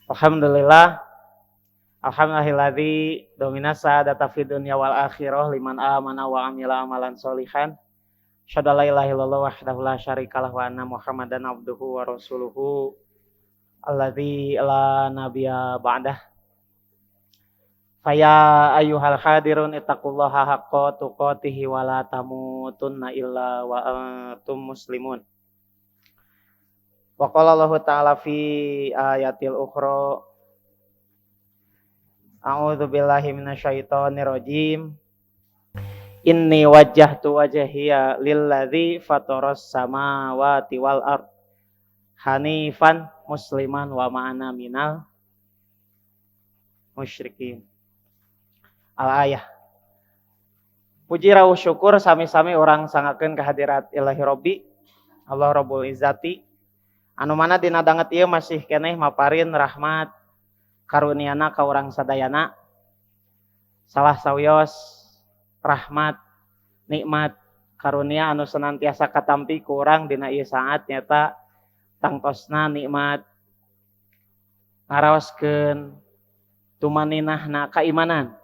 Alhamdulillah. Alhamdulillahilladzi domina sa'adata fid dunya wal akhirah liman amana wa amila amalan solihan. Asyhadu an la ilaha illallah wahdahu la syarikalah wa anna Muhammadan abduhu wa rasuluhu alladzi la nabiyya ba'dah. Faya ayyuhal hadirun ittaqullaha haqqa tuqatihi wa la tamutunna illa wa antum muslimun. Wa qala Allahu ta'ala fi ayatil ukhra, a'udzu billahi minasyaitonir rajim. Inni wajjahtu wajhiya lilladzi fataras samawati wal ard hanifan musliman wa ma'ana minal musyrikin. Al-ayah. Puji rauh syukur sami-sami urang sanggakeun kehadirat Ilahi Robbi Allah Rabbul Izzati, anu mana dina danget ieu masih keneh maparin rahmat karuniana ka urang sadayana. Salah sawios rahmat, nikmat, karunia anu senantiasa katampi ku urang dina ieu saat nyata tangtosna nikmat ngaraoskeun tumaninahna kaimanan,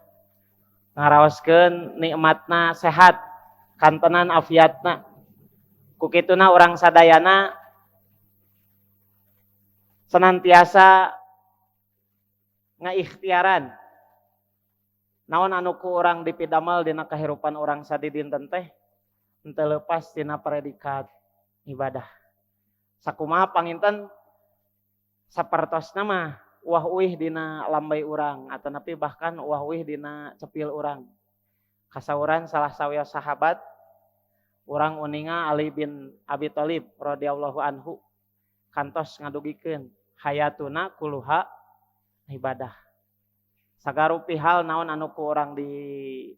ngaraoskeun nikmatna sehat, kantenan afiatna. Ku kituna urang sadayana senantiasa ngaikhtiaran naon anu ku urang dipidamel dina kahirupan urang sadidinten teh henteu lepas tina predikat ibadah. Sakumaha panginten sapertosna mah uah uih dina lambai urang atanapi bahkan uah uih dina cepil urang. Kasauran salah sawios sahabat urang uninga Ali bin Abi Thalib radhiyallahu anhu kantos ngadugikeun hayatuna kuluha ibadah. Sagarupi hal naon anu ku urang di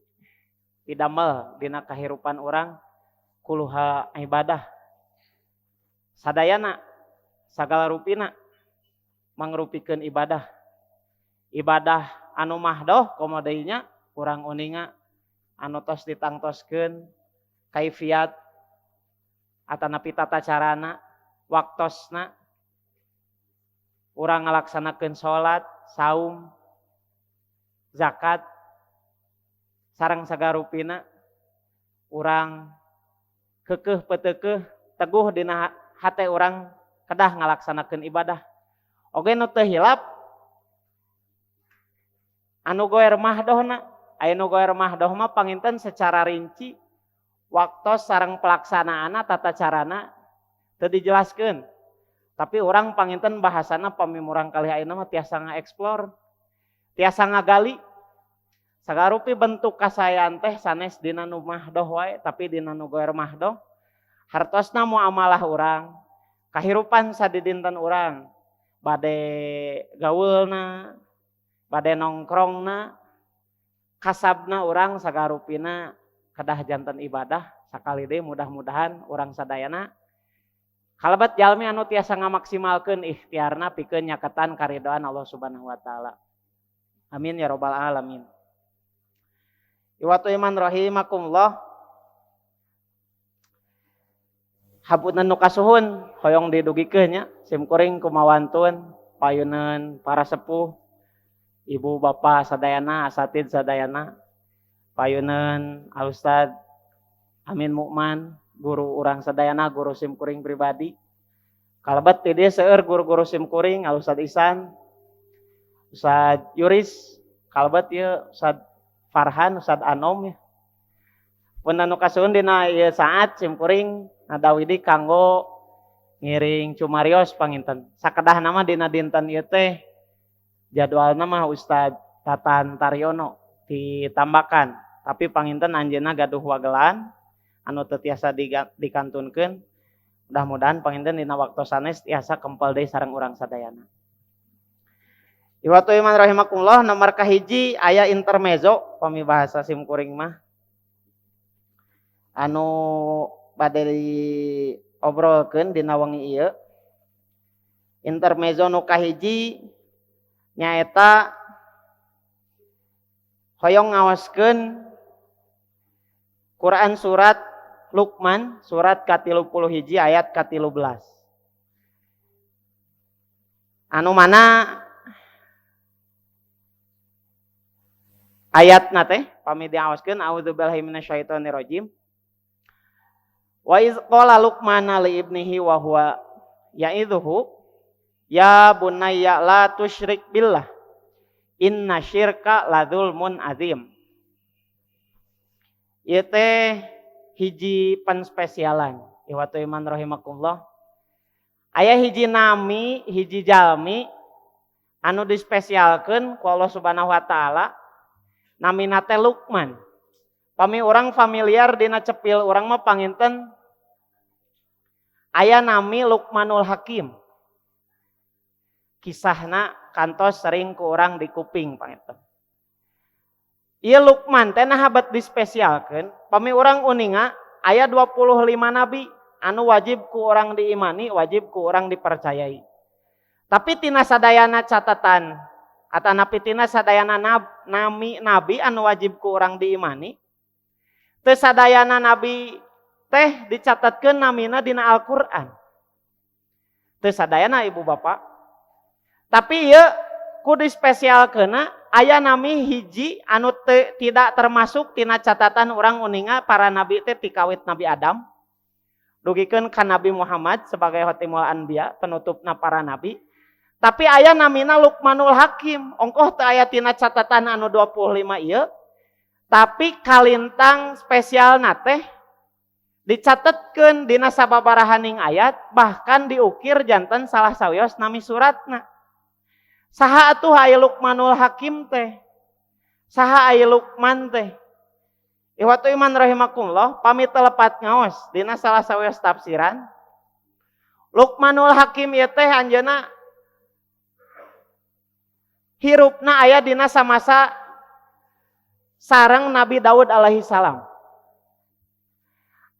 pidamel dina kahirupan urang kuluha ibadah. Sadayana sagala rupina mangrupikeun ibadah. Ibadah anu mahdoh komo deui nya urang uninga anu tos ditangtoskeun kaifiat atanapi tata carana, waktosna urang ngalaksanakeun salat, saum, zakat, sareng sagarupina urang keukeuh peuteukeuh teguh dina hate urang kedah ngalaksanakeun ibadah. Oge nu teu hilap anu goer mahdohna, aya nu goer mahdoh mah panginten secara rinci waktos sareng pelaksanaanna tata carana teu dijelaskeun. Tapi urang panginten bahasana pami murang kali ayeuna mah tiasa ngaeksplor, tiasa ngagali. Sagarupi bentuk kasaean teh sanes dina nu mahdoh wae, tapi dina nu goer mahdoh. Hartosna muamalah urang, kahirupan sadidinten urang, bade gaulna, bade nongkrongna, kasabna urang sagarupina kedah janten ibadah. Sakali deui mudah-mudahan urang sadayana kalebet jalmi anu tiasa ngamaksimalkeun ikhtiarna pikeun nyaketan karidoan Allah Subhanahu wa taala. Amin ya rabbal alamin. Iwatu iman rahimakumullah. Hapunten nu kasuhun hoyong didugikeun nya sim kuring kumawantun payuneun para sepuh, ibu bapa sadayana, asatid sadayana, payuneun Al Ustad Amin Mukman, guru urang sadayana, guru sim kuring pribadi. Kalebet ti dieu seueur guru-guru sim kuring, Al Ustad Isan, Ustad Yuris, kalebet ieu Ustad Farhan, Ustad Anom ya. Pun anu kasuhun dina ieu saat sim kuring ngadawidi kanggo ngiring cumarios panginten. Sakedahna mah dina dinten ieu teh jadwalna mah Ustad Tatan Taryono ditambakan, tapi panginten anjeunna gaduh wagelan anu teu tiasa dikantunkeun. Mudah-mudahan panginten dina waktu sanes tiasa kempel deui sareng urang sadayana. Iwatu iman rahimakumullah, nomor kahiji aya intermezzo pami bahasa sim kuring mah anu bade diobrolkeun dina wengi ieu. Intermezzo nu kahiji nyaeta hoyong ngaoskeun Quran surat Luqman surat ka-31 ayat ka-13. Anu mana Ayatna teh pami diawaskeun, a'udzubillahi minasyaitonirrajim. Wa iz qala Luqman li ibnihi wa huwa ya'idhuhu ya bunayya la tusyrik billah inna syirka la dzulmun azim. Ieu teh hiji penspesialan. Ikhwatu iman rahimakumullah. Aya hiji nami, hiji jalmi anu dispesialkeun ku Allah Subhanahu wa taala, namina teh Luqman. Pami urang familiar dina cepil urang mah panginten aya nami Luqmanul Hakim. Kisahna kantos sering ku urang di kuping panginten. Ieu Luqman teh naha bet dispesialkeun, pami urang uninga aya 25 nabi anu wajib ku urang diimani, wajib ku urang dipercayai. Tapi tina sadayana catatan atanapi tina sadayana nami nabi anu wajib ku urang diimani, teu sadayana nabi teh dicatatkeun namina dina Al-Qur'an. Teu sadayana, ibu bapak. Tapi ieu ku dispesialkeunna aya nami hiji anu tidak termasuk tina catatan urang uninga para nabi teh tikawit Nabi Adam dugikeun ka Nabi Muhammad sebagai Khotimul Anbiya, penutupna para nabi. Tapi aya namina Luqmanul Hakim, ongkoh teu aya tina catatan anu 25 ieu, tapi kalintang spesialna teh dicatetkeun dina sababarahaning ayat, bahkan diukir janten salah sawios nami suratna. Saha atuh aya Luqmanul Hakim teh? Saha aya Luqman teh? Ikhwatu iman rahimakumullah, pami telepat ngaos dina salah sawios tafsiran. Luqmanul Hakim ieu teh anjeunna hirupna aya dina samasa sareng Nabi Daud alaihi salam.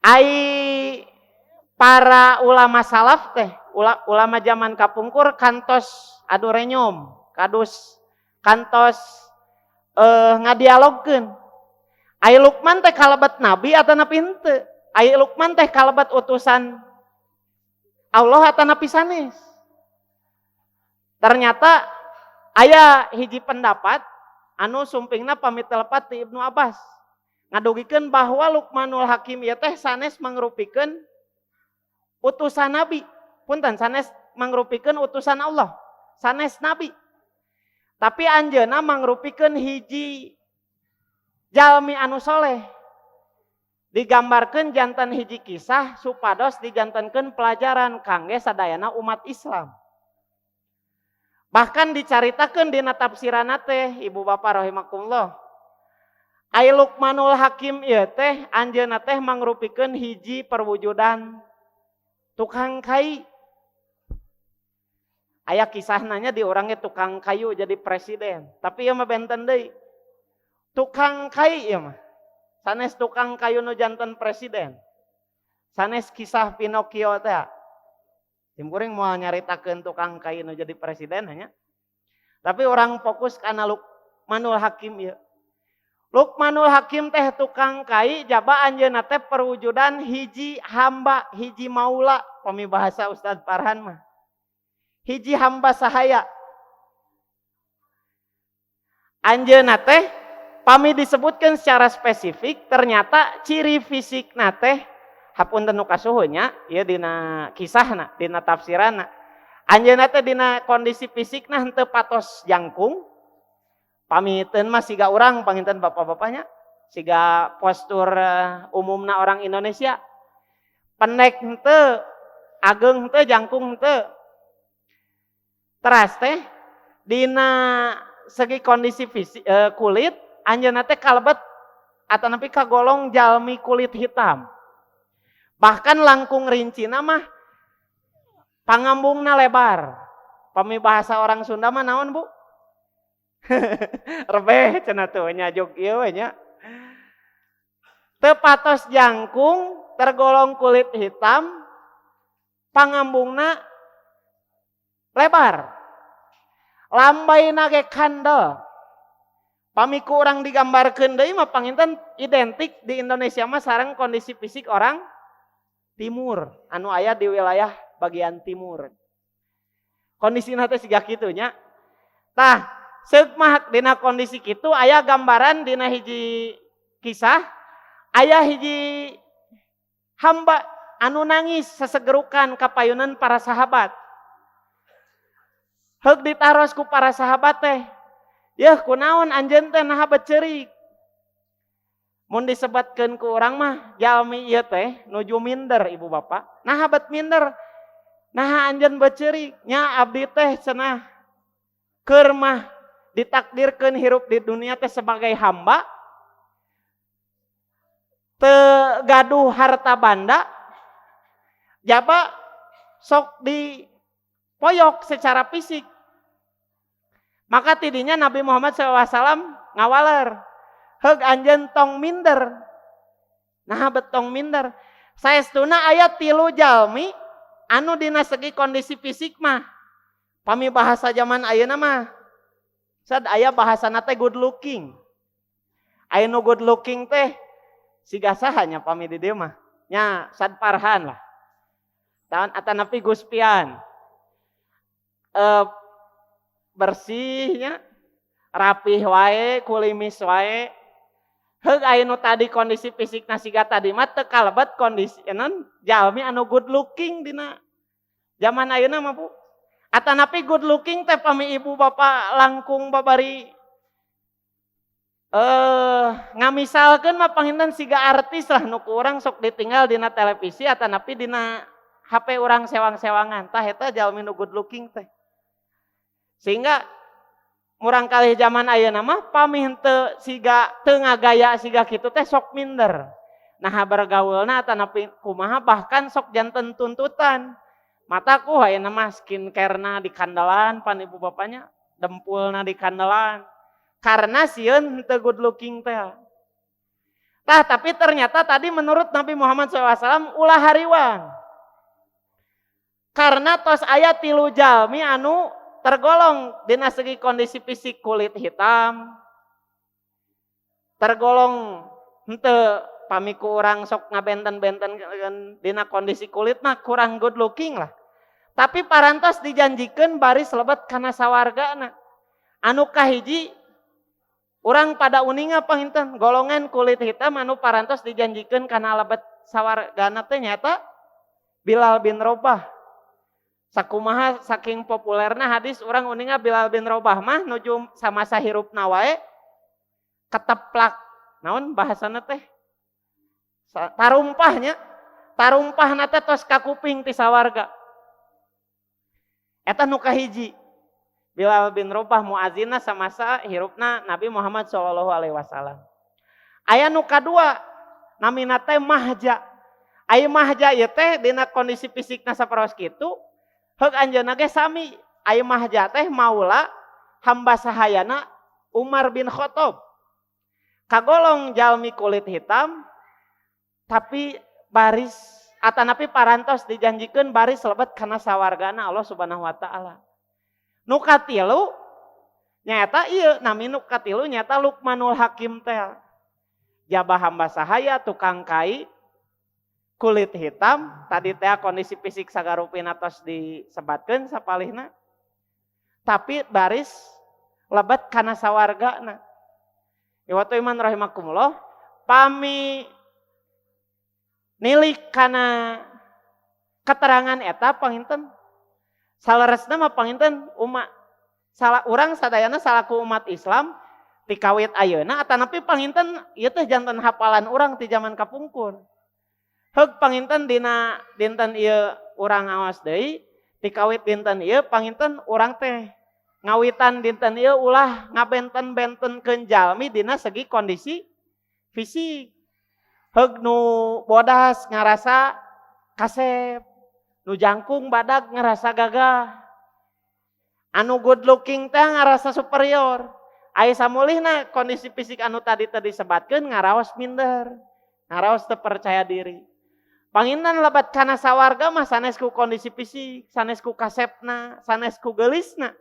Ai para ulama salaf teh, ulama zaman kapungkur kantos adu renyom, kadus kantos ngadialogkeun. Ai Luqman teh kalebet nabi atau nabi henteu? Ai Luqman teh kalebet utusan Allah atau nabi sanes? Ternyata aya hiji pendapat anu sumpingna pamit telepat ti Ibnu Abbas ngadugikeun bahwa Luqmanul Hakim ieu teh sanes mangrupikeun utusan nabi. Punten, sanes mangrupikeun utusan Allah, sanes nabi. Tapi anjeunna mangrupikeun hiji jalmi anu soleh. Digambarkeun janten hiji kisah supados dijantenkeun pelajaran kangge sadayana umat Islam. Bahkan dicaritakeun dina tafsiranna teh, ibu bapak rahimakumullah. Ai Luqmanul Hakim ieu teh anjeunna teh mangrupikeun hiji perwujudan tukang kai. Aya kisahna di orangnya tukang kayu jadi presiden. Tapi ieu mah benten deui. Tukang kai ieu mah. Sanes tukang kayu nu janten presiden. Sanes kisah Pinocchio teh. Simkuring moal nyaritakeun tukang kayu nu jadi presiden hanya. Tapi orang fokus kana Luqmanul Hakim ieu. Luqmanul Hakim teh tukang kai jaba anjeunna teh perwujudan hiji hamba, hiji maula, pami bahasa Ustaz Farhan mah. Hiji hamba sahaya. Anjeunna teh pami disebutkan secara spesifik ternyata ciri fisikna teh, hapunten nu kasuhunnya ieu dina kisahna, dina tafsiranna. Anjeunna teh dina kondisi fisikna henteu patos jangkung. Pamiteun mah siga urang panginten bapak-bapaknya, siga postur umumna orang Indonesia. Pendek henteu, ageng henteu, jangkung henteu. Teras teh dina segi kondisi fisik, kulit anjeunna teh kalebet atanapi kagolong jalmi kulit hitam. Bahkan langkung rincina mah pangambungna lebar. Pami bahasa orang Sunda mah naon, Bu? Rebeh cenah tuh nya jog ieu we nya. Teu patos jangkung, tergolong kulit hitam, pangambungna lebar. Lambaina ge kandel. Pami ku urang digambarkeun deui mah panginten identik di Indonesia mah sareng kondisi fisik orang timur anu aya di wilayah bagian timur. Kondisina teh siga kitu nya. Tah, Seuk mah dina kondisi kitu aya gambaran dina hiji kisah, aya hiji hamba anu nangis sesegerukan kapayunan para sahabat. Heug ditaros ku para sahabat teh, "Yeuh kunaon anjeun teh naha bet ceurik?" Mun disebatkeun ku urang mah jalmi ieu teh nuju minder ibu bapak. Naha bet minder? Naha anjeun bet ceurik? Nya abdi teh cenah keur mah ditakdirkeun hirup di dunia teh sebagai hamba, teu gaduh harta banda, jaba sok dipoyok secara fisik. Maka tidinya Nabi Muhammad SAW ngawaler, heug anjeun tong minder. Nah bet tong minder. Saestuna aya 3 jalmi anu dina segi kondisi fisik mah. Pami bahasa zaman ayeuna mah sad aya bahasana teh good looking. Aya nu good looking teh siga saha nya pami di dieu mah. Nya Sad Farhan lah. Tahun atanapi Guspian. Bersihnya, rapih wae, kulimis wae. Heug aya nu tadi kondisi fisik siga tadi mah teu kalebet kondisi non jalmi anu good looking dina zaman ayeuna mah Bu. Atanapi good looking teh pami ibu bapak langkung babari ngamisalkeun mah panginten siga artis lah nu ku urang sok ditinggal dina televisi atanapi dina HP urang sewang-sewangan. Tah eta jalmi nu good looking teh. Sehingga murang kali zaman ayeuna mah pami henteu siga teu ngagaya siga kitu teh sok minder. Nah bergaulna atanapi kumaha bahkan sok janten tuntutan. Mataku ayeuna mah skincare-na dikandelan pan ibu bapaknya, dempulna dikandelan. Karena sieun henteu good looking teh. Tah tapi ternyata tadi menurut Nabi Muhammad SAW ulah hariwang. Karena tos aya 3 jalmi anu tergolong dina segi kondisi fisik kulit hitam, tergolong henteu pami ku urang sok ngabenten-benten dina kondisi kulit mah kurang good looking lah. Tapi parantos dijanjikeun baris lebet kana sawargana. Anu kahiji urang pada uninga panginten golongan kulit hitam anu parantos dijanjikeun kana lebet sawargana teh nyata Bilal bin Rabah. Sakumaha saking populerna hadis urang uninga Bilal bin Rabah mah nuju samasa hirupna wae keteplak. Naon bahasana teh? Tarumpahnya, tarumpahna teh tos kakuping ti sawarga. Eta nu kahiji. Bilal bin Rabah muazinna samasa hirupna Nabi Muhammad sallallahu alaihi wasallam. Aya nu kadua namina teh Mahja. Aya Mahja ieu teh dina kondisi fisikna saparos kitu, heug anjeunna ge sami. Aya Mahja teh maula hamba sahayana Umar bin Khattab. Kagolong jalmi kulit hitam tapi baris atanapi parantos dijanjikeun baris lebet kana sawargana Allah Subhanahu wa taala. Nu katilu nyata ieu nami nu katilu nyata Luqmanul Hakim teh. Jabah hamba sahaya tukang kai kulit hitam tadi teh kondisi fisik sagarupina tos disebatkeun sapalihna. Tapi baris lebet kana sawargana. Iwatu iman rahimakumullah, pami nilik kana keterangan eta panginten saleresna mah panginten umat salah urang sadayana salaku umat Islam ti kawit ayeuna atanapi panginten ieu teh janten hafalan urang ti zaman kapungkur. Heug panginten dina dinten ieu urang ngaos deui ti kawit dinten ieu panginten urang teh ngawitan dinten ieu ulah ngabenten-bentenkeun jalmi dina segi kondisi fisik. Heug nu bodas ngarasa kasep, nu jangkung badag ngerasa gagah, anu good looking teh ngerasa superior. Aya samulihna kondisi fisik anu tadi teh disebatkeun ngaraos minder, ngaraos teu percaya diri. Panginten lebat kana sawarga mah sanes ku kondisi fisik, sanes ku kasepna, sanes ku geulisna.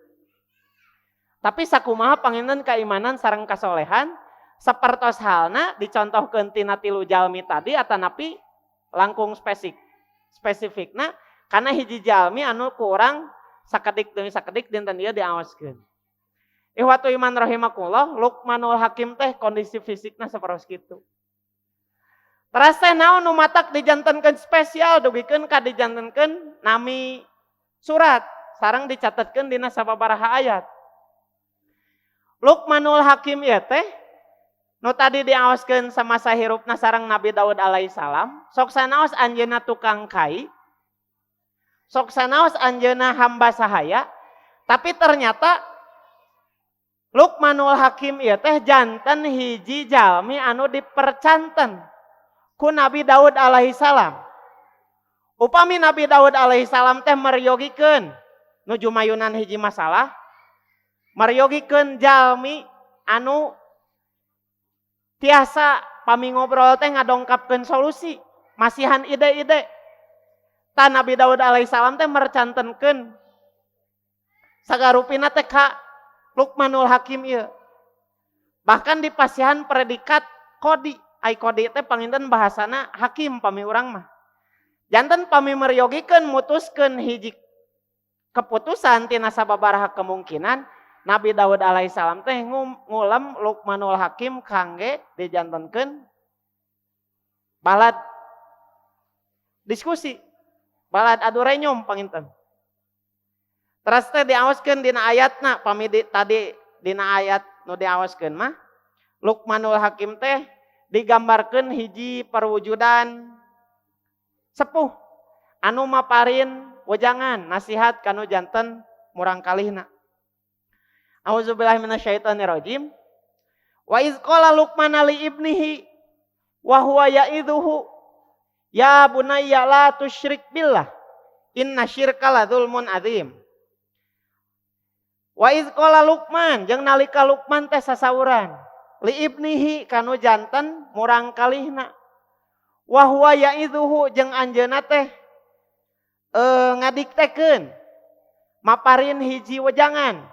Tapi sakumaha panginten keimanan sareng kasolehan sapertos halna dicontohkeun tina 3 jalmi tadi atanapi langkung spesifikna karena hiji jalmi anu ku urang sakedik deui sakedik dinten ieu diaoskeun. Ikhwatu iman rahimakumullah, Luqmanul Hakim teh kondisi fisikna saparos kitu. Teras teh naon nu matak dijantenkeun spesial dugikeun ka dijantenkeun nami surat sareng dicatetkeun dina sababaraha ayat. Luqmanul Hakim ieu teh nu tadi diaoskeun samasa hirupna sareng Nabi Daud alaihi salam, sok sanaos anjeunna tukang kai, sok sanaos anjeunna hamba sahaya, tapi ternyata Luqmanul Hakim ieu teh janten hiji jalmi anu dipercanten ku Nabi Daud alaihi salam. Upami Nabi Daud alaihi salam teh meryogikeun nuju mayunan hiji masalah, meryogikeun jalmi anu tiasa pami ngobrol teh ngadongkapkeun solusi, masihan ide-ide. Tah Nabi Daud alaihi salam teh mercantenkeun sagarupina teh ka Luqmanul Hakim ieu. Bahkan dipasihan predikat kodi. Ai kodi teh panginten bahasana hakim pami urang mah. Janten pami meryogikeun mutuskeun hiji keputusan tina sababaraha kemungkinan, Nabi Daud alaihi salam teh ngulem Luqmanul Hakim kangge dijantenkeun balad diskusi, balad adu renyom panginten. Teras teh diaoskeun dina ayatna, pami tadi dina ayat nu diaoskeun mah Luqmanul Hakim teh digambarkeun hiji perwujudan sepuh anu maparin wejangan nasihat kanu janten murang kalihna. Auzubillahi minasyaitonirrajim. Wa iz qala Luqman li ibnihi wa huwa ya'idhuhu ya bunayya la tusyrik billah inna syirka la dzulmun adzim. Wa iz qala Luqman, jeung nalika Luqman teh sasauran li ibnihi kanu janten murang kalihna, wa huwa ya'idhuhu jeung anjeunna teh ngadiktekeun maparin hiji wejangan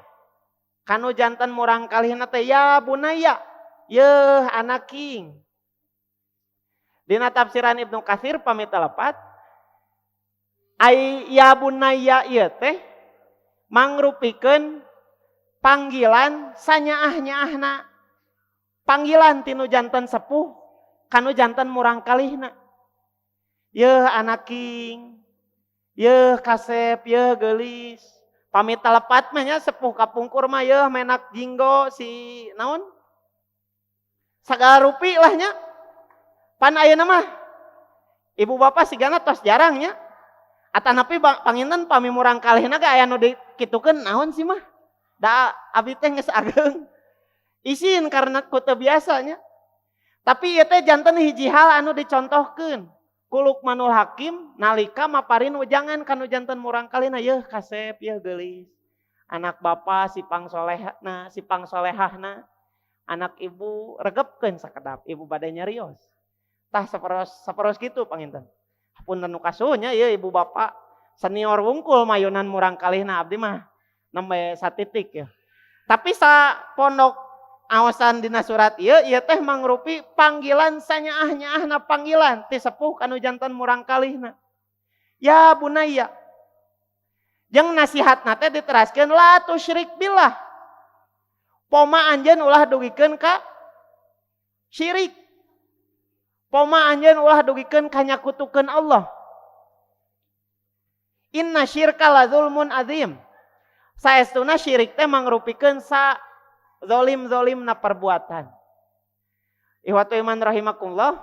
kanu janten murang kalihna teh, ya bunaya, yeuh anaking. Dina tafsiran Ibnu Katsir pamit telepat, ai ya bunaya ieu teh mangrupikeun panggilan sanyaah-nyaahna, panggilan tinu janten sepuh kanu janten murang kalihna. Yeuh anaking, yeuh kasep, yeuh geulis. Pamit telepat mah nya sepuh kapungkur mah yeuh menak jinggo si naon? Sagala rupi lah nya. Pan ayeuna mah ibu bapak sigana tos jarang nya. Atanapi panginten pami murang kalihna ge aya nu dikitukeun naon sih mah? Da abi teh geus ageng. Isin karena ku teu biasa nya. Tapi ieu teh janten hiji hal anu dicontohkeun ku Luqmanul Hakim nalika maparin wejangan kanu janten murang kalihna, yeuh kasep, yeuh geulis. Anak bapa si pangsolehna, si pangsolehahna, anak ibu regepkeun sakedap, ibu bade nyarios. Tah saperos kitu panginten. Punten nu kasuhnya ieu ibu bapa senior wungkul mayunan murang kalihna, abdi mah nembe satitik ya. Tapi sa pondok awasan dina surat ieu, ieu teh mangrupi panggilan sanyaah-nyaahna, panggilan ti sepuh kanu janten murang kalihna. Ya bunayya. Jeung nasihatna teh diteraskeun la tusyrik billah. Poma anjeun ulah dugikeun ka syirik. Poma anjeun ulah dugikeun ka nyakutukeun Allah. Inna syirka la zulmun azim. Saestuna syirik teh mangrupikeun sa zolim-zolimna perbuatan. Ikhwatu iman rahimakumullah.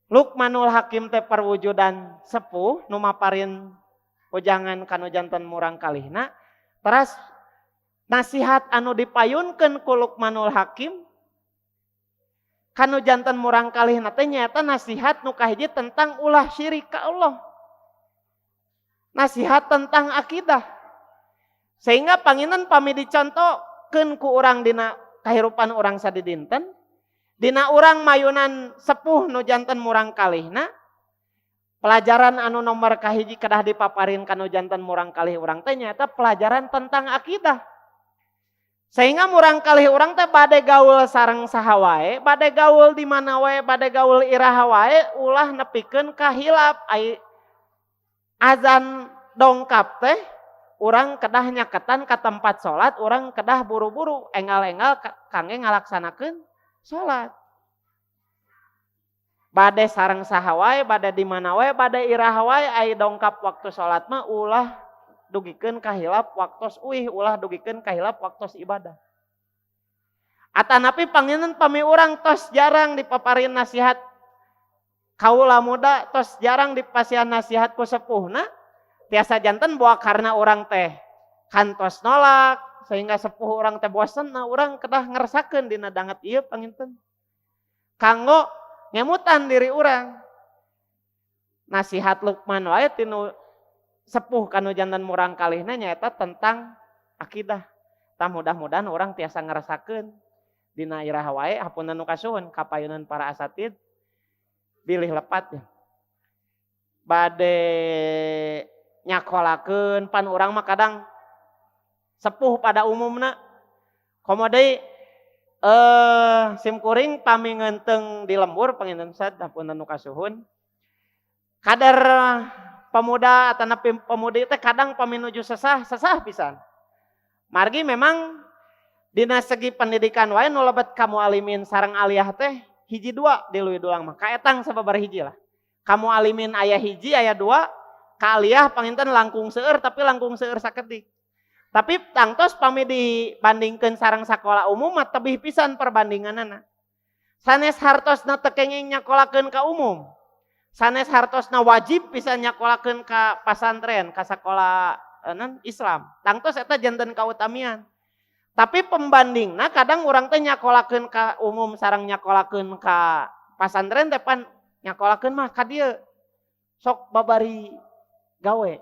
Luqmanul Hakim teh perwujudan sepuh nu maparin wejangan kanu janten murang kalihna. Teras nasihat anu dipayunkeun ku Luqmanul Hakim kanu janten murang kalihna teh nyaeta nasihat nu kahiji tentang ulah syirik ka Allah. Nasihat tentang akidah. Sehingga panginten pami dicontohkeun ku urang dina kahirupan urang sadidinten, dina urang mayunan sepuh nu janten murang kalihna, pelajaran anu nomor kahiji kedah dipaparin kanu janten murang kalih urang teh nyaeta pelajaran tentang akidah. Sehingga murang kalih urang teh bade gaul sareng saha wae, bade gaul di mana wae, bade gaul iraha wae, ulah nepikeun ka hilap. Ai azan dongkap teh Urang kedah nyaketan ka tempat salat, urang kedah buru-buru enggal-enggal kangge ngalaksanakeun salat. Bade sareng saha wae, bade di mana wae, bade iraha wae, ai dongkap waktu salat mah ulah dugikeun kahilap waktos uih, ulah dugikeun kahilap waktos ibadah. Atanapi panginten pami urang tos jarang dipaparin nasihat kaula muda, tos jarang dipasihan nasihat ku sepuhna, tiasa janten boa karena urang teh kantos nolak sehingga sepuh urang teh bosen. Nah, urang kedah ngeresakeun dina danget ieu panginten kanggo ngemutan diri urang. Nasihat Luqman wae tinu sepuh kanu janten murang kalihna nyaeta tentang akidah. Tah, mudah-mudahan urang tiasa ngerasakeun dina iraha wae. Hapunten nu kasuhun kapayunan para asatid bilih lepat ya. Bade nyakolakeun pan urang mah kadang sepuh pada umumna komo deui, simkuring pami ngeunteung di lembur panginten Ustad, hapunten nu kasuhun, kadar pemuda atanapi pemudi teh kadang pami nuju sesah, sesah pisan. Margi memang dina segi pendidikan wae nu lebet ka mualimin sareng aliyah teh hiji dua di Leuwi Dulang mah kaetang sababaraha hiji lah. Ka mualimin aya hiji, aya dua, ka aliyah panginten langkung seueur, tapi langkung seueur sakedik. Tapi tangtos pami dibandingkeun sareng sakola umum mah tebih pisan perbandinganana. Sanes hartosna teu kenging nyakolakeun ka umum. Sanes hartosna wajib pisan nyakolakeun ka pasantren, ka sakola non Islam. Tangtos eta janten kautamian. Tapi pembandingna kadang urang teh nyakolakeun ka umum sareng nyakolakeun ka pasantren teh pan nyakolakeun mah ka dieu sok babari gawe.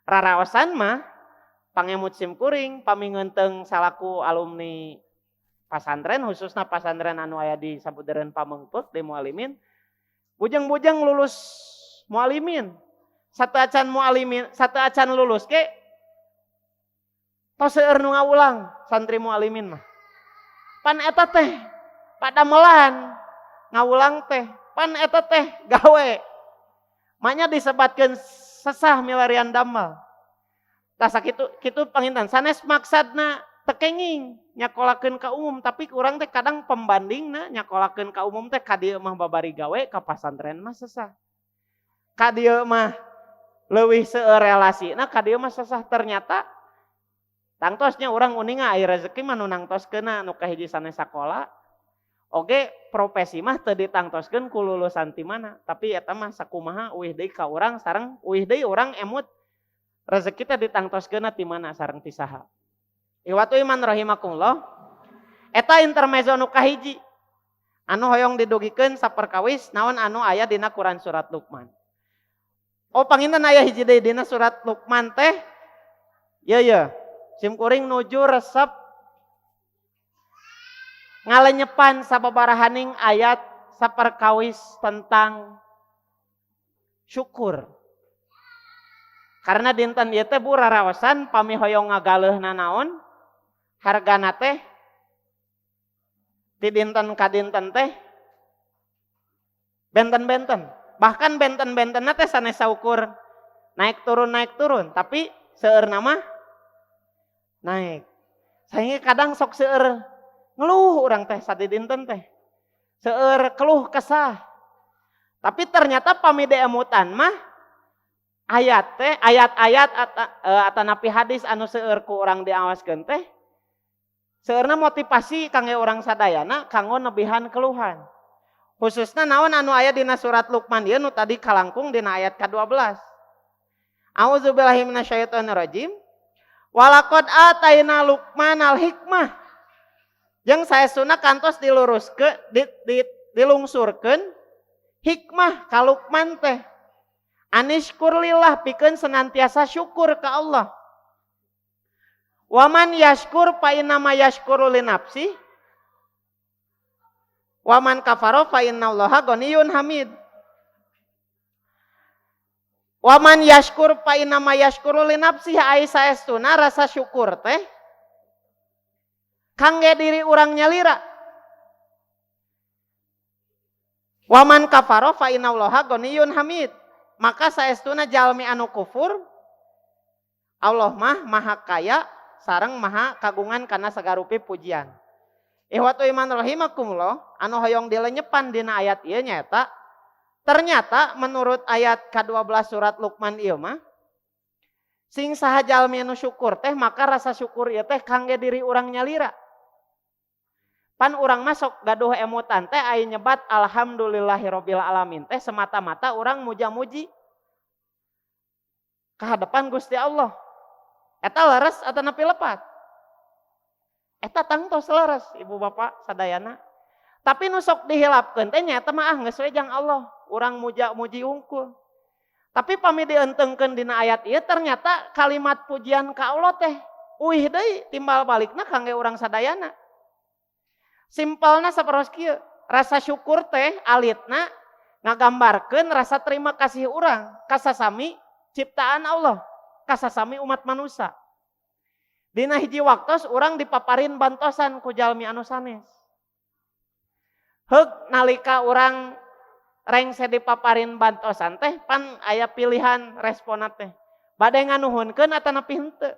Raraosan mah pangemut sim kuring pami ngeunteung salaku alumni pasantren, khususna pasantren anu aya di sabudeureun Pameungpeuk di Mualimin, bujeng-bujeng lulus Mualimin, sateuacan Mualimin, sateuacan lulus ke tos seueur nu ngawulang santri Mualimin mah. Pan eta teh padamelan ngawulang teh, pan eta teh gawe. Makanya disebatkeun sesah milarian damel. Tah, sakitu kitu panginten sanes maksadna teu kenging nyakolakeun ka umum, tapi urang teh kadang pembandingna nyakolakeun ka umum teh ka dieu mah babari gawe, ka pasantren mah sesah. Ka dieu mah leuwih seueur relasina, ka dieu mah sesah. Ternyata tangtosnya urang uninga aya rezeki mah nu nangtoskeunna nu kahiji sanes sakola oge, profesi mah teu ditangtoskeun ku lulusan ti mana, tapi eta mah sakumaha uih deui ka urang sareng uih deui urang emut rezeki teh ditangtoskeunna ti mana sareng ti saha. Ikhwatu iman rahimakumullah, eta intermezzo nu kahiji anu hoyong didugikeun saperkawis naon anu aya dina Quran surat Luqman. Oh, panginten aya hiji deui dina surat Luqman teh. Ye ye, sim kuring nuju resep ngalenyepan sababarahaning ayat saperkawis tentang syukur. Karena dinten ieu teh Bu raraosan pami hoyong ngagaleuhna naon hargana teh ti dinten ka dinten teh benten-benten. Bahkan benten-bentenna teh sanes saukur naik turun, tapi seueurna mah naik. Sehingga kadang sok seueur ngeluh urang teh sadidinten teh. Seueur keluh kesah. Tapi ternyata pami diemutan mah ayat teh, ayat-ayat atanapi hadis anu seueur ku urang diawaskeun teh seueurna motivasi kangge urang sadayana kanggo nebihan keluhan. Khususna naon anu aya dina surat Luqman ieu nu tadi kalangkung dina ayat ka-12. Auzubillahi minasyaitonirrajim. Walaqad ataina Luqmanal hikmah. Jeung saestuna kantos diluruskeun, dilungsurkeun hikmah ka Luqman teh. Anishkurlillah, pikeun senantiasa syukur ka Allah. Waman yashkur fa innama yashkuru li nafsi. Waman kafaro fa innallaha ghaniyun hamid. Waman yashkur fa innama yashkuru li nafsi, ai saestuna rasa syukur teh kangge diri urang nyalira. Waman kafaro fa innallaha ghaniyun hamid. Maka saestuna jalmi anu kufur, Allah mah maha kaya sareng maha kagungan kana sagarupi pujian. Ihwatu iman rahimakumullah, anu hoyong dilenyepan dina ayat ieu nyaeta ternyata menurut ayat ke-12 surat Luqman ieu mah sing saha jalmi anu syukur teh maka rasa syukur ieu teh kangge diri urang nyalira. Pan urang masuk gaduh emutan teh aya nyebat alhamdulillahirabbil alamin teh semata-mata urang muja-muji ka hadapan Gusti Allah. Eta leres atau nepi lepat? Eta tangtos leres ibu bapak sadayana. Tapi nu sok dihilapkeun teh nyaeta mah ah geus we jang Allah, urang muja-muji hungkul. Tapi pami dientengkeun dina ayat ieu ternyata kalimat pujian ka Allah teh uih deui timbal balikna kangge urang sadayana. Simpelna saparos kieu, rasa syukur teh alitna ngagambarkeun rasa terima kasih urang ka sasami ciptaan Allah, ka sasami umat manusia. Dina hiji waktos urang dipaparin bantosan ku jalmi anu sanes. Heug nalika urang rengse dipaparin bantosan teh pan aya pilihan responna teh. Bade nganuhunkeun atanapi henteu.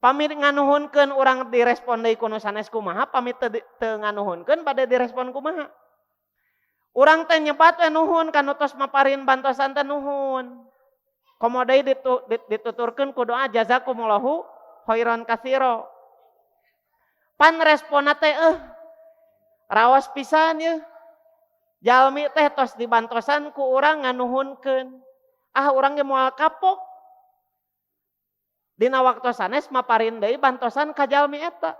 Pamit nganuhunkeun urang direspon deui ku nu sanes kumaha, pamit teu nganuhunkeun bade direspon kumaha. Urang teh nyebat we nuhun ka nu tos maparin bantosan teh nuhun. Komo deui dituturkeun ku doa jazakumullahu khairan katsira. Pan responna teh raos pisan yeuh. Jalmi teh tos dibantosan ku urang nganuhunkeun. Ah urang ge moal kapok. Dina waktu sanes maparin deui bantosan ka jalmi eta.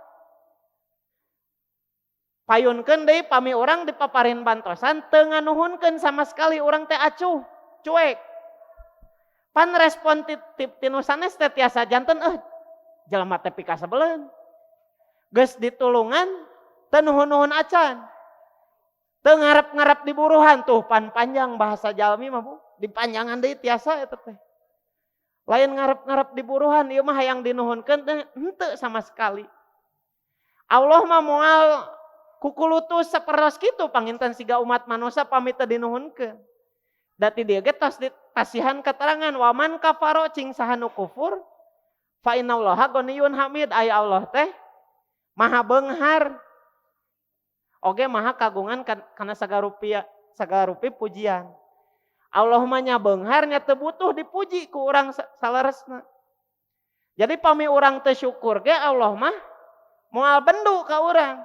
Payunkeun deui pami urang dipaparin bantosan teu nganuhunkeun sama sekali urang teh acuh, cuek. Pan respon tinu sanes teh tiasa janten jelema teh pikasebeleun. Geus ditulungan teu nuhun-nuhun acan. Teu ngarep-ngarep diburuhan tuh pan panjang bahasa jalmi mah Bu, dipanjangan deui tiasa eta teh. Lain ngarep-ngarep diburuhan, ieu mah hayang dinuhunkeun teh henteu sama sekali. Allah mah moal kukulutus saperos kitu panginten siga umat manusia pamit teu dinuhunkeun. Da ti dieu ge tos dipasihan keterangan waman kafaro cing saha nu kufur fa innallaha ghaniyun hamid, aya Allah teh maha beunghar oge maha kagungan kana sagarupi pujian. Allah mah nya beunghar nya teu butuh dipuji ku urang saleresna. Jadi pami urang teu syukur ge Allah mah moal bendu ka urang.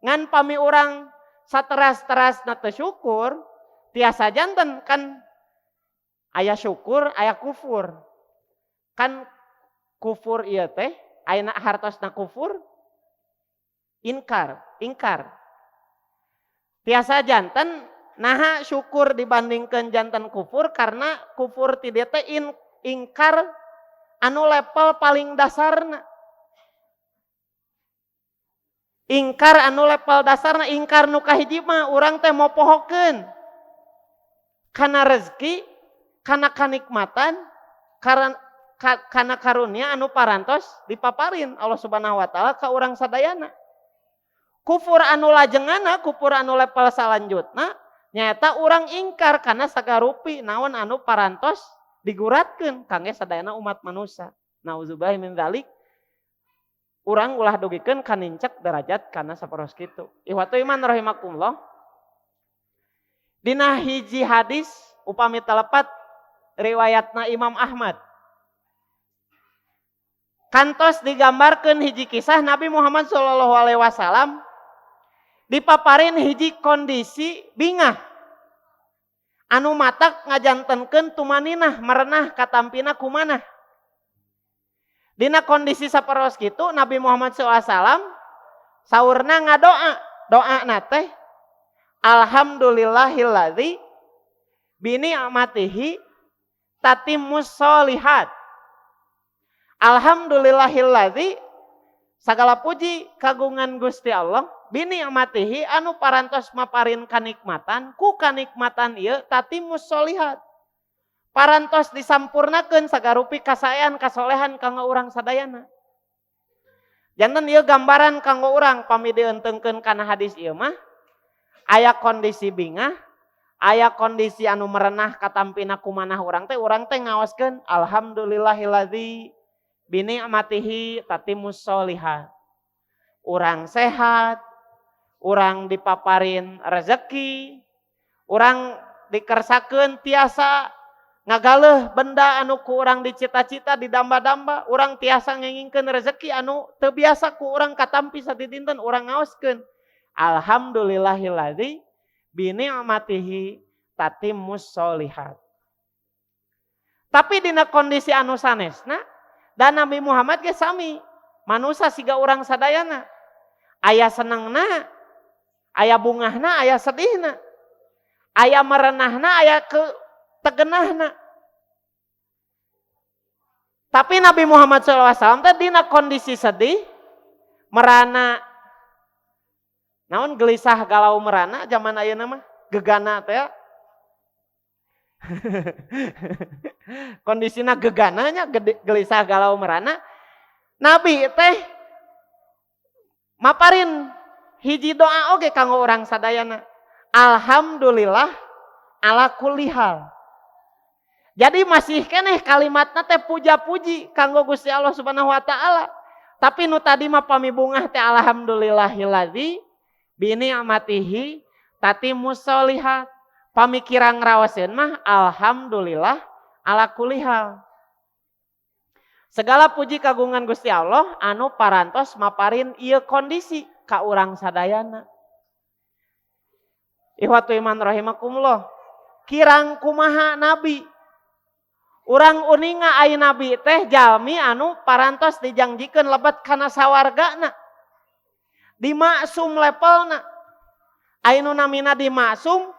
Ngan pami urang sateras-terasna teu syukur tiasa janten kan aya syukur aya kufur. Kan kufur ieu teh ayeuna hartosna kufur inkar, ingkar. Tiasa janten naha syukur dibandingkan janten kufur karena kufur ti dieu teh ingkar anu level paling dasarna. Ingkar anu level dasarna, ingkar nu kahiji mah urang teh mopohokeun kana rezeki, kana kanikmatan, kana karunia anu parantos dipaparin Allah Subhanahu wa taala ka urang sadayana. Kufur anu lajengana, kufur anu level salanjutna nyaeta urang ingkar kana sagarupi naon anu parantos diguratkeun kangge sadayana umat manusia. Nauzubillahi min dzalik. Urang ulah dugikeun kanincek derajat kana saparos kitu. Ihwatu iman rahimakumullah. Dina hiji hadis upami telepat riwayatna Imam Ahmad. Kantos digambarkeun hiji kisah Nabi Muhammad sallallahu alaihi wasallam dipaparin hiji kondisi bingah anu matak ngajantenkeun tumaninah merenah katampina kumanah. Dina kondisi saperos kitu Nabi Muhammad sallallahu alaihi wasallam saurna ngadoa, doana teh alhamdulillahilladzi bi ni'matihi tatimmus sholihat. Alhamdulillahilladzi, segala puji kagungan Gusti Allah, bi ni'matihi anu parantos maparin kanikmatan, ku kanikmatan ieu tatimmus sholihat. Parantos disampurnakeun sagarupi kasaean kasolehan kanggo urang sadayana. Janten ieu gambaran kanggo urang pami dientengkeun kana hadis ieu mah aya kondisi bingah, Aya kondisi anu merenah katampina kumanah urang teh ngaoskeun alhamdulillahilladzi bini'matihi tatimmus sholihat. Urang sehat, urang dipaparin rezeki, urang dikersakeun tiasa ngagaleuh benda anu ku urang dicita-cita didamba-damba, urang tiasa ngengingkeun rezeki anu teu biasa ku urang katampi sadidinten urang ngaoskeun alhamdulillahilladzi bini'matihi tatimmus sholihat. Tapi dina kondisi anu sanesna dan Nabi Muhammad ge sami manusa siga urang sadayana. Aya senengna, aya bungahna, aya sedihna. Aya merenahna, aya ketegenahna. Tapi Nabi Muhammad SAW teh dina kondisi sedih, merana, naon gelisah galau merana zaman ayeuna mah gegana teh. Kondisina gegananya gelisah galau merana. Nabi teh maparin hiji doa oge kanggo urang sadayana. Alhamdulillah ala kulli hal. Jadi masih keneh kalimatna teh puja-puji kanggo Gusti Allah Subhanahu wa taala. Tapi nu tadi mah pamibungah teh alhamdulillahilladzi bini'matihi tatimmus sholihat. Pamikiran rawaseun mah alhamdulillah ala kulli hal. Segala puji kagungan Gusti Allah anu parantos maparin ieu kondisi ka urang sadayana. Ihwatu iman rahimakumullah. Kirang kumaha nabi. Urang uninga ai nabi teh jalmi anu parantos dijangjikeun lebet kana sawargana. Dimaksum levelna. Ai nu namina dimaksum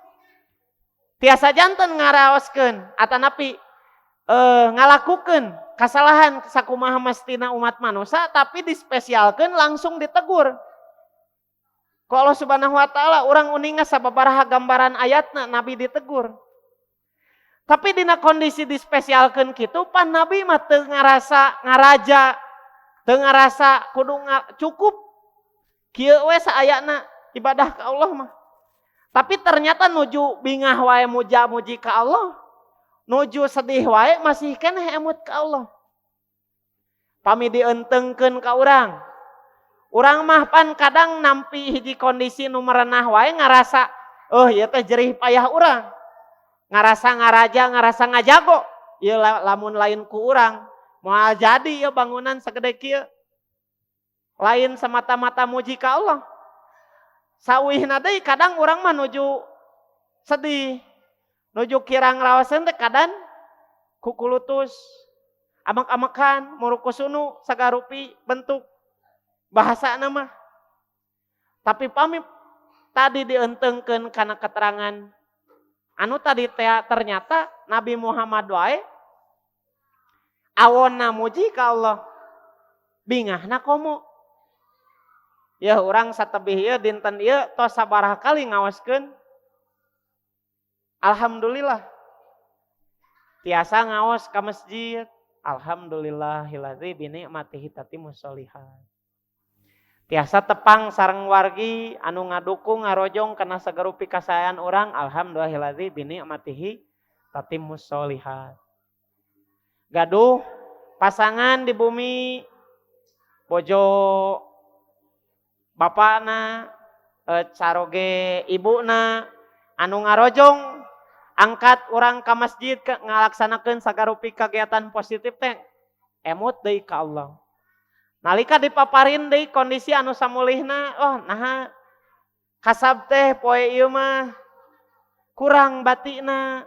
tiasa janten ngaraoskeun atanapi ngalakukeun kasalahan sakumaha mestina umat manusia tapi dispesialkeun langsung ditegur. Ku Allah Subhanahu wa taala urang uninga sababaraha gambaran ayatna nabi ditegur. Tapi dina kondisi dispesialkeun kitu pan nabi mah teu ngarasa ngaraja, teu ngarasa kudu cukup kieu we saayana ibadah ka Allah mah. Tapi ternyata nuju bingah wae muja-muji ka Allah, nuju sedih wae masih keneh emut ka Allah. Pami dientengkeun ka urang. Urang mah pan kadang nampi hiji kondisi nu merenah wae ngarasa, oh ieu teh jerih payah urang. Ngarasa ngaraja, ngarasa ngajago. Ieu lamun lain ku urang, moal jadi ieu bangunan sagede kieu. Lain semata-mata muji ka Allah. Sawihna deui kadang urang mah nuju sedih, nuju kirang rawaseun teh kadang kukulutus, amak-amakan, murukusunu, sagarupi bentuk bahasana mah. Tapi pami tadi dientengkeun kana keterangan anu tadi teh ternyata Nabi Muhammad wae awonna muji ka Allah, bingahna komo. Ya urang satebih ieu dinten ieu tos sabaraha kali ngaoskeun alhamdulillah tiasa ngaos ka masjid alhamdulillahilladzi bini'matihi tatimmus sholihat. Tiasa tepang sareng wargi anu ngadukung ngarojong kana sagarupi kasaean urang alhamdulillahilladzi bini'matihi tatimmus sholihat. Gaduh pasangan di bumi bojo bapakna, caroge ibuna, anu ngarojong angkat urang ka masjid ngalaksanakeun sagarupi kegiatan positif teh emut deui ka Allah. Nalika dipaparin deui kondisi anu samulihna, oh naha kasab teh poe ieu mah kurang batikna.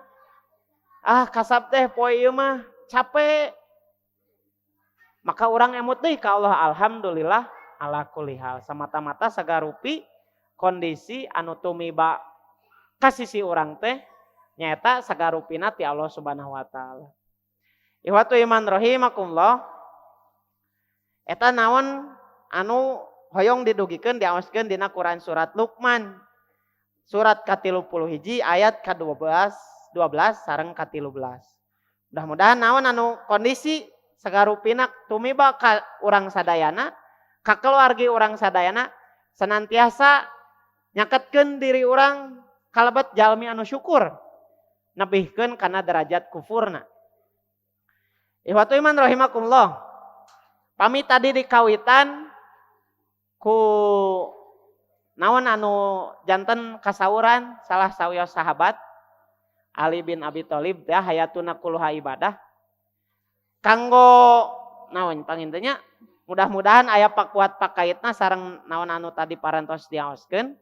Ah kasab teh poe ieu mah capek. Maka urang emut deui ka Allah alhamdulillah ala kulli hal. Samata-mata sagarupi kondisi anu tumiba kasisi urang teh nyaeta sagarupina ti Allah Subhanahu wa taala. Ihwatu iman rahimakumullah. Eta naon anu hoyong didugikeun diaoskeun dina Quran surat Luqman. Surat ka-31 ayat ka-12 12 sareng ka-13. Mudah-mudahan naon anu kondisi sagarupina tumiba ka urang sadayana, ka keluargi urang sadayana senantiasa nyaketkeun diri urang kalebet jalmi anu syukur nebihkeun kana derajat kufurna. Ikhwatu iman rahimakumullah. Pami tadi dikawitan ku naon anu janten kasauran salah sawios sahabat Ali bin Abi Thalib teh hayatuna kulluha ibadah. Kanggo naon pangintenya mudah-mudahan aya pakuat pakaitna sareng naon anu tadi parantos diaoskeun.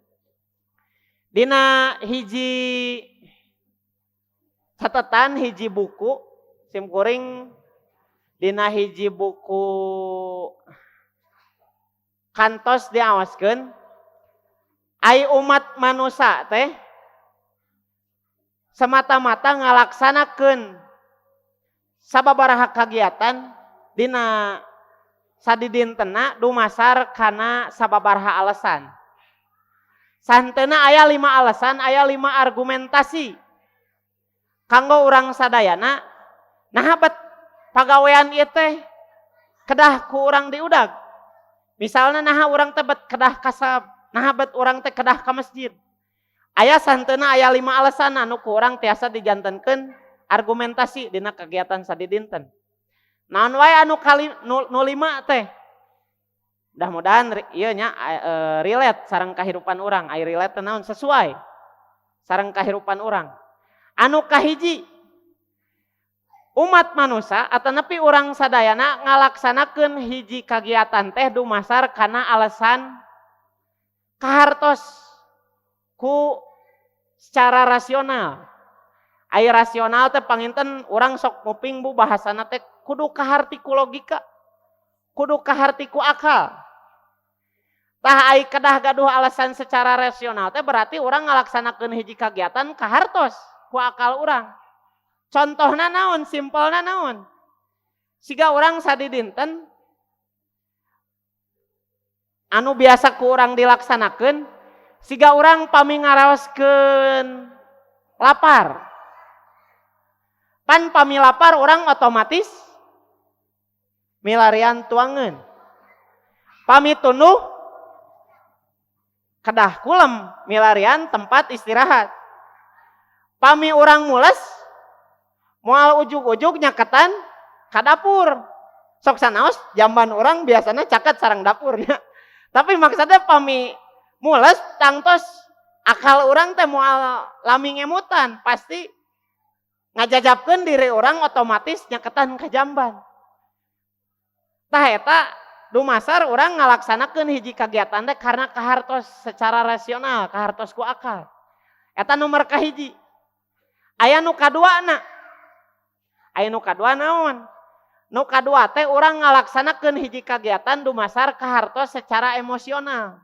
Dina hiji catatan hiji buku simkuring dina hiji buku kantos diaoskeun ai umat manusia teh semata-mata ngalaksanakeun sababaraha kagiatan dina sadidintena dumasar kana sababaraha alasan. Santena aya 5 alasan, aya 5 argumentasi kanggo urang sadayana naha bet pagawean ieu teh kedah ku urang diudag. Misalna naha urang teh bet kedah kasab, naha bet urang teh kedah ka masjid. Aya santena aya 5 alasan anu ku urang tiasa dijantenkeun argumentasi dina kegiatan sadidinten. Naon wae anu kali nu 5 teh. Mudah-mudahan ieu nya relate sareng kahirupan urang. Ai relate teh naon sesuai sareng kahirupan urang. Anu kahiji umat manusia atanapi urang sadayana ngalaksanakeun hiji kagiatan teh dumasar kana alasan kahartos ku secara rasional. Ai rasional teh panginten urang sok nguping bu bahasana teh kudu kaharti ku logika, kudu kaharti ku akal. Tah ai kedah gaduh alasan secara rasional teh berarti urang ngalaksanakeun hiji kagiatan kahartos ku akal urang. Contohna naon, simpelna naon? Siga urang sadidinten anu biasa ku urang dilaksanakeun, siga urang pami ngaraoskeun lapar. Pan pami lapar urang otomatis milarian tuangeun. Pami tunduh kedah kulem milarian tempat istirahat. Pami urang mules moal ujug-ujug nyaketan ka dapur. Sok sanaos jamban urang biasanya caket sareng dapurnya. Tapi maksudnya pami mules tangtos akal urang teh moal lami ngemutan, pasti ngajajabkeun diri urang otomatis nyaketan ka jamban. Tah eta dumasar urang ngalaksanakeun hiji kagiatan teh karena kahartos secara rasional, kahartos ku akal. Eta nomor kahiji. Aya nu kaduana. Aya nu kadua naon? Nu kadua teh urang ngalaksanakeun hiji kagiatan dumasar kahartos secara emosional.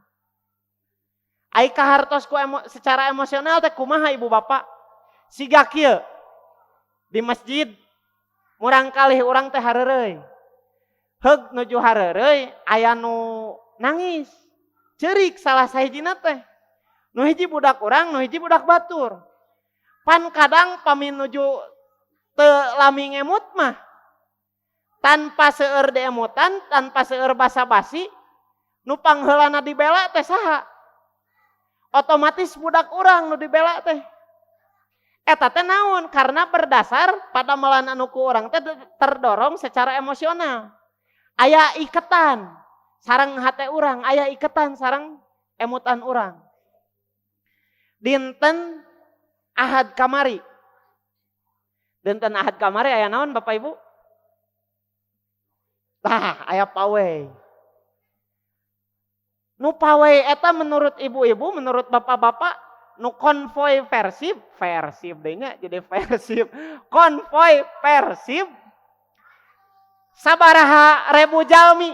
Ai kahartos ku secara emosional teh kumaha ibu bapak? Siga kieu. Di masjid murang kalih urang teh hareureuy. Heug nuju hareureuy aya nu nangis. Ceurik salah sahijina teh. Nu hiji budak urang, nu hiji budak batur. Pan kadang pami nuju teu lami ngemut mah tanpa seueur diemutan, tanpa seueur basa-basi, nu pangheulana dibela teh saha? Otomatis budak urang nu dibela teh. Eta teh naon? Karena berdasar pada melan anu ku urang teh terdorong secara emosional. Aya iketan sareng hate urang, aya iketan sareng emutan urang. Dinten Ahad kamari. Dinten Ahad kamari aya naon Bapak Ibu? Tah, aya pawai. Nu pawai eta menurut ibu-ibu, menurut bapak-bapak, nu konvoy Persib, Persib deui nya jadi Persib. Konvoy Persib sabaraha ribu jalmi,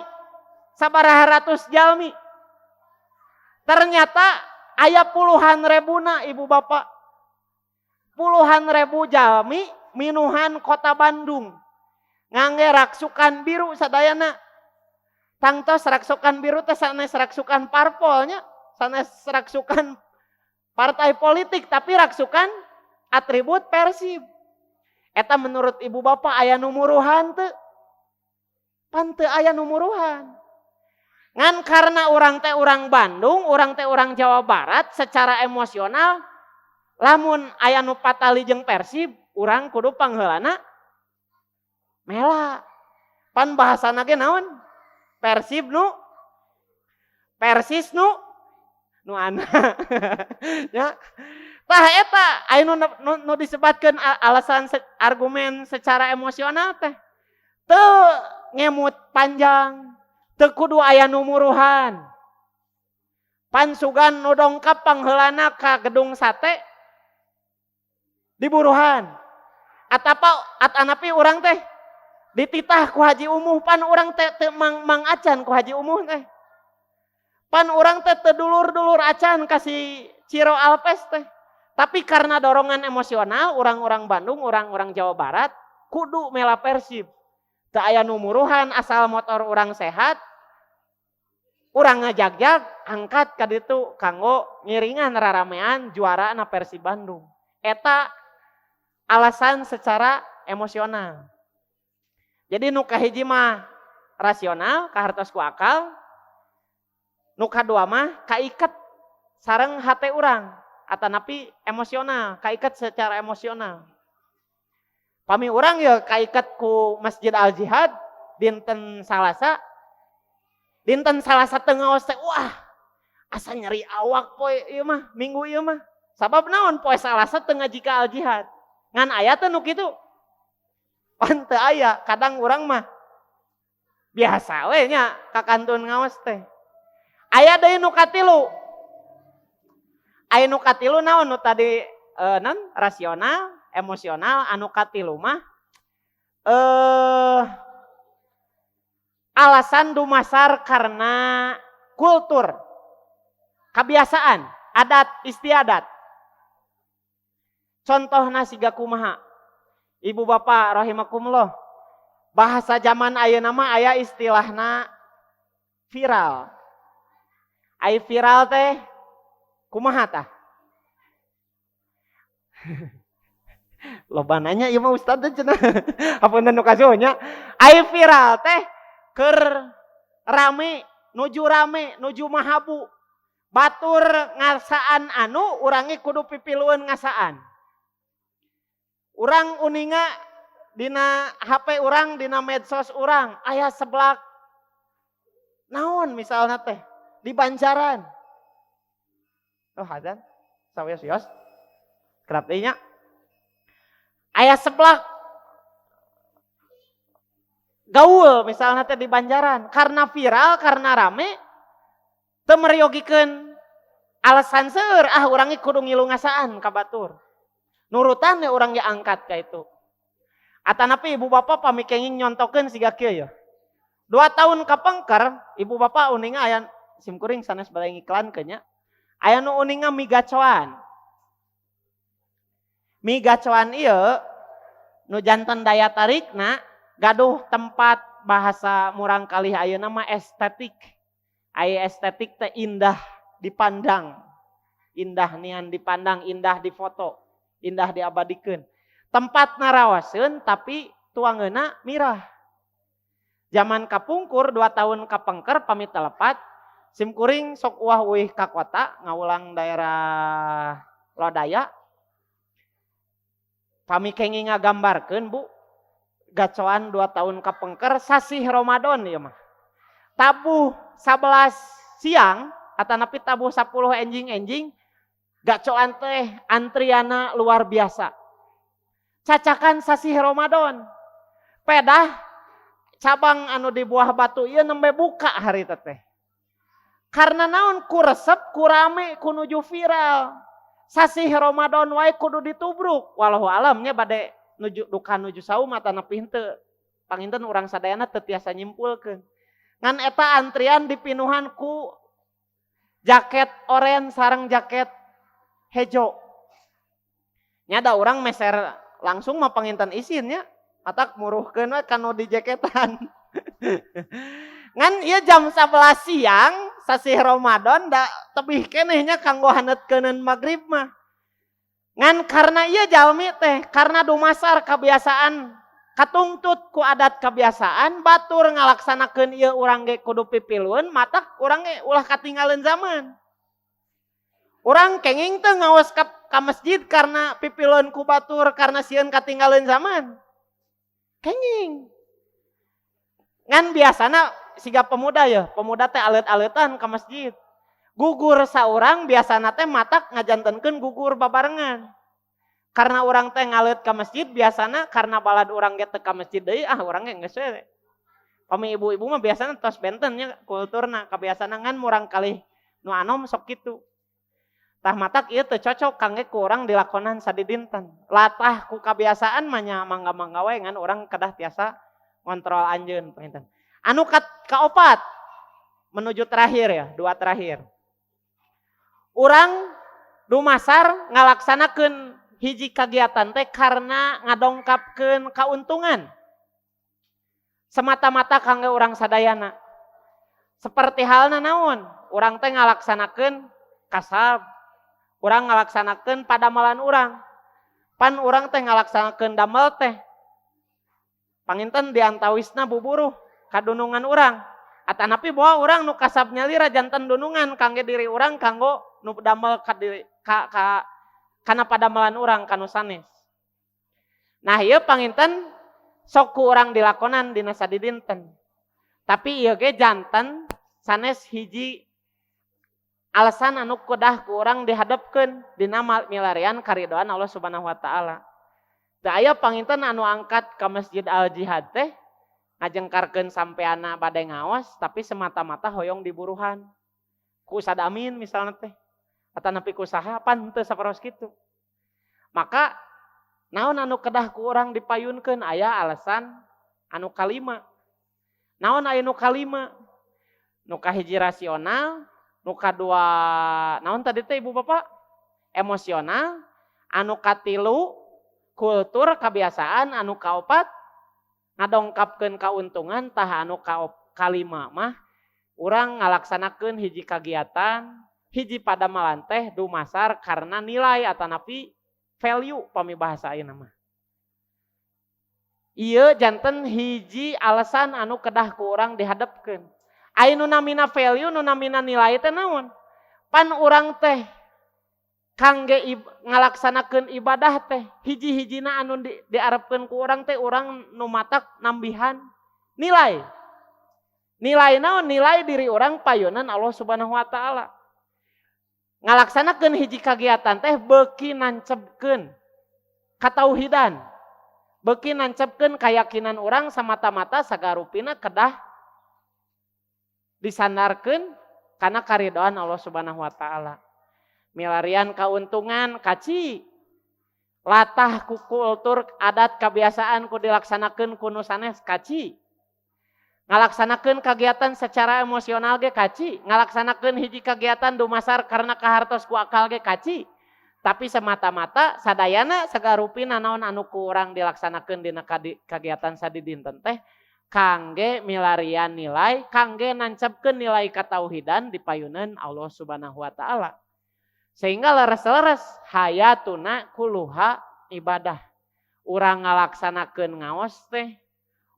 sabaraha ratus jalmi. Ternyata aya puluhan rebuna ibu bapak. Puluhan ribu jalmi minuhan kota Bandung. Ngangge raksukan biru sadayana. Tangtos raksukan biru teh sanes raksukan parpolnya, sanes raksukan partai politik, tapi raksukan atribut Persib. Eta menurut ibu bapak aya nu muruhan teu? Pan teu aya nu muruhan. Ngan karena urang teh urang Bandung, urang teh urang Jawa Barat, secara emosional Lamun aya nu patali jeung Persib, urang kudu pangheulana mela. Pan bahasana ge naon? Persib nu Persis nu nu ana. Ya. Tah eta aya nu disebatkeun alasan argumen secara emosional teh. Teu ngemut panjang, teu kudu aya nu muruhan. Pan sugan nu dongkap pangheulana ka gedung sate diburuhan. Atapa atanapi urang teh dititah ku Haji Umuh, pan urang teh teu mang acan ku Haji Umuh teh. Pan urang teh teu dulur-dulur acan ka si Ciro Alves teh. Tapi karena dorongan emosional orang-orang Bandung, orang-orang Jawa Barat kudu mela Persib. Teu aya nu muruhan asal motor urang sehat, urang ngajagjag angkat ka ditu kanggo ngiringan raramean juara na Persib Bandung. Eta alasan secara emosional. Jadi nu kahiji mah rasional, kahartos ku akal. Nu kadua mah kaiket sareng hate urang atanapi emosional, kaiket secara emosional. Pami urang ya kaiket ku Masjid Al Jihad dinten Salasa. Dinten Salasa teu ngaos teh wah asa nyeri awak poe ieu mah, minggu ieu mah. Sabab naon poe Salasa teu ngaji ka Al Jihad. Ngan aya teh nu kitu. Pan teu aya, kadang urang mah biasa we nya ka kantun ngaos teh. Aya deui nu katilu. Aya nu katilu naon nu tadi non rasional, emosional, anu katilu mah alasan dumasar karena kultur, kebiasaan, adat istiadat. Contohna siga kumaha? Ibu bapak rahimakumullah. Bahasa zaman ayeuna mah aya istilahna viral. Ai viral teh kumaha tah? Loba nanya ieu mah ustad teh cenah. Apunten nu kasuh nya. Ai viral teh keur rame, nuju rame, nuju mahabu. Batur ngasaan anu urange kudu pipilueun ngasaan. Urang uninga dina HP urang, dina medsos urang aya seblak naon misalna teh di Banjaran. Oh hadan, sawios-wios. Kerap deui nya. Aya seblak gaul misalna teh di Banjaran, karena viral, karena rame teu meryogikeun alasan seueur ah urang ge kudu ngilu ngasaan ka batur. Nurutan ya urang ge angkat ka itu. Atanapi ibu bapak pami kenging nyontokeun siga kieu ya. 2 tahun kapengker ibu bapak uninga aya simkuring sanes bade ngiklankeun nya. Aya nu uninga mie gacoan. Mie gacoan ieu nu janten daya tarikna gaduh tempat bahasa murang kalih ayeuna mah estetik. Aya estetik teh indah dipandang. Indah nian dipandang, indah difoto, indah diabadikeun. Tempat narawaseun tapi tuangeuna mirah. Zaman kapungkur 2 tahun kapengker pamit telepat simkuring sok uah uih ka kota ngawulang daerah Lodaya. Pami kenging ngagambarkeun Bu, gacoan 2 tahun kapengker sasih Ramadan ieu mah. Tabuh 11 siang atanapi tabuh 10 enjing-enjing gacoan teh antriana luar biasa. Cacakan sasih Ramadan. Pedah cabang anu di Buah Batu ieu nembe buka hari teh. Karena naon ku resep, ku rame, ku nuju viral. Sasih Ramadan wae kudu ditubruk. Walau alamnya bade nuju duka nuju saum atanapi henteu. Panginten urang sadayana teu tiasa nyimpulkeun. Ngan eta antrian dipinuhan ku jaket oren sareng jaket hejo. Nya da urang meser langsung mah panginten isin nya. Matak muruhkeun we kanu di jaketan. Ngan ieu jam 11 siang sasih Ramadan da tebih keneh nya kanggo haneutkeun magrib mah. Ngan karena ieu jalmi teh karena dumasar kebiasaan katungtut ku adat kebiasaan batur ngalaksanakeun ieu urang ge kudu pipilueun matak urang ge ulah katinggalin zaman. Urang kenging teu ngaos ka masjid karena pipileun ku batur karena sieun katinggalin zaman. Kenging. Ngan biasana siga pemuda ya, pemuda teh alet-aletan ka masjid. Gugur saurang biasana teh matak ngajantenkeun gugur babarengan. Karena urang teh ngaleut ka masjid biasana karena balad urang ge teu ka masjid deui, ah urang ge geus we. Pami ibu-ibu mah biasana tos benten nya kulturna, kabiasaan ngan murang kalih nu anom sok kitu. Tah matak ieu teu cocok kangge ku urang dilakonan sadidinten. Latah ku kabiasaan mah nya mangga-mangga we ngan urang kedah tiasa ngontrol anjeun panginten. Anu kaopat menuju terakhir ya, dua terakhir. Urang dumasar ngalaksanakeun hiji kagiatan teh karena ngadongkapkeun kauntungan. Semata-mata kangge urang sadayana. Seperti halna naon? Urang teh ngalaksanakeun kasab. Urang ngalaksanakeun padamalan urang. Pan urang teh ngalaksanakeun damel teh. Panginten diantawisna buburuh kadunungan urang. Atanapi bahwa urang nu kasab nyalira janten dunungan kangge diri urang kanggo nu damel ka diri ka, ka kana padamalan urang kanu sanes. Nah ieu panginten sok ku urang dilakonan dina sadidinten. Tapi ieu ge janten sanes hiji alasan anu kedah ku urang dihadapkeun dina milarian karidoan Allah Subhanahu wa taala. Teu aya panginten anu angkat ka Masjid Al Jihad teh ngajengkarkeun sampeana bade ngaos tapi semata-mata hoyong diburuhan. Ku Ustad Amin misalna teh. Atanapi ku saha pan teu saparos kitu. Maka naon anu kedah ku urang dipayunkeun aya alasan anu kalima. Naon aya nu kalima? Nu kahiji rasional, nu kadua naon tadi teh ibu bapak? Emosional, anu katilu kultur kebiasaan, anu kaopat ngadongkapkeun kauntungan, tah anu kalima mah urang ngalaksanakeun hiji kagiatan, hiji padamalan teh dumasar karena nilai atanapi value pami bahasa ayeuna mah. Ieu janten hiji alasan anu kedah ku urang dihadapkeun. Aya nu namina value, nu namina nilai teh naon? Pan urang teh kangge ngalaksanakeun ibadah teh hiji-hijina anu diarepkeun ku urang teh urang nu matak nambihan nilai. Nilai naon? Nilai diri urang payunan Allah Subhanahu wa taala. Ngalaksanakeun hiji kagiatan teh beuki nancepkeun katauhidan. Beuki nancepkeun kayakinan urang samata-mata sagarupina kedah disandarkeun kana karidoan Allah Subhanahu wa taala. Milarian kauntungan kaci latah ku kultur adat kebiasaan ku dilaksanakeun ku nu sanes kaci. Ngalaksanakeun kagiatan secara emosional ge kaci, ngalaksanakeun hiji kagiatan dumasar karena kahartos ku akal ge kaci. Tapi semata-mata sadayana sagarupina naon anu ku urang dilaksanakeun dina kagiatan sadidinten teh kangge milarian nilai, kangge nancepkeun nilai katauhidan di payuneun Allah Subhanahu wa taala. Sehingga leres-leres hayatuna kuluha ibadah. Urang ngalaksanakeun ngaos teh,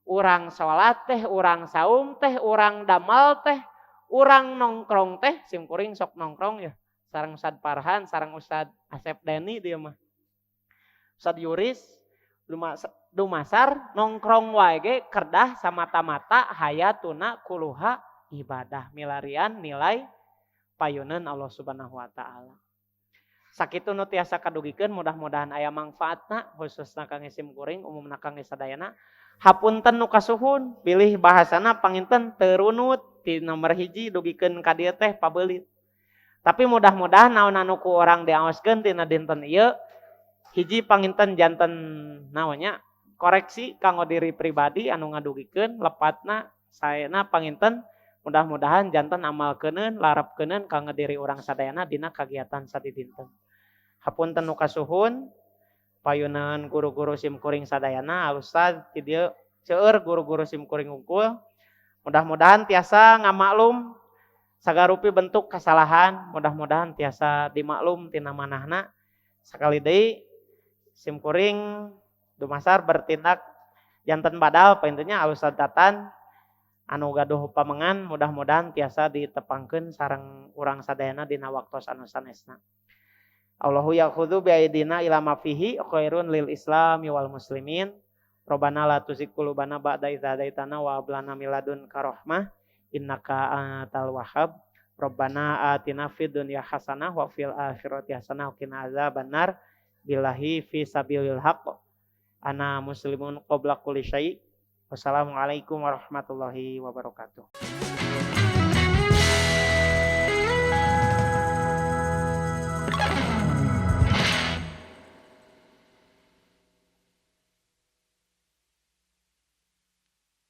urang salat teh, urang saum teh, urang damal teh, urang nongkrong teh, simkuring sok nongkrong ya. Sareng Ustad Farhan, sareng Ustad Asep Deni dia mah. Ustad Yuris dumasar nongkrong wae ge kerdah samata-mata hayatuna kuluha ibadah milarian nilai payuneun Allah Subhanahu wa taala. Sakitu nu tiasa kadugikeun mudah-mudahan aya mangfaatna khususna kangge simkuring umumna kangge sadayana. Hapunten nu kasuhun bilih bahasana panginten teu runut ti nomor hiji dugikeun ka dieu teh pabeulit. Tapi mudah-mudahan naon anu ku urang diaoskeun tina dinten ieu hiji panginten janten naonnya koreksi kanggo diri pribadi anu ngadugikeun lepatna saena panginten mudah-mudahan janten amalkeuneun larapkeuneun kanggo diri urang sadayana dina kagiatan sadidinten. Hapunten nu kasuhun payuneun guru-guru simkuring sadayana Ustaz ti dieu seueur guru-guru simkuring unggul. Mudah-mudahan tiasa ngamaklum sagarupi bentuk kesalahan, mudah-mudahan tiasa dimaklum tina manahna. Sakali deui simkuring dumasar bertindak janten badal paintennya Ustaz Tatan Anu gaduh pamengan mudah-mudahan tiasa ditepangkeun sareng urang sadayana dina waktos anu sanesna. Allahu ya'khudzu bi aidina ila ma fihi khairun lil islami wal muslimin. Rabbana la tuzigh qulubana ba'da idz hadaitana wa hab lana min ladunka rahmah innaka antal wahhab. Rabbana atina fid dunya hasanah wa fil akhirati hasanah wa qina azabannar. Billahi fi sabilil haqq. Ana muslimun qabla kulli syai. Wassalamualaikum warahmatullahi wabarakatuh.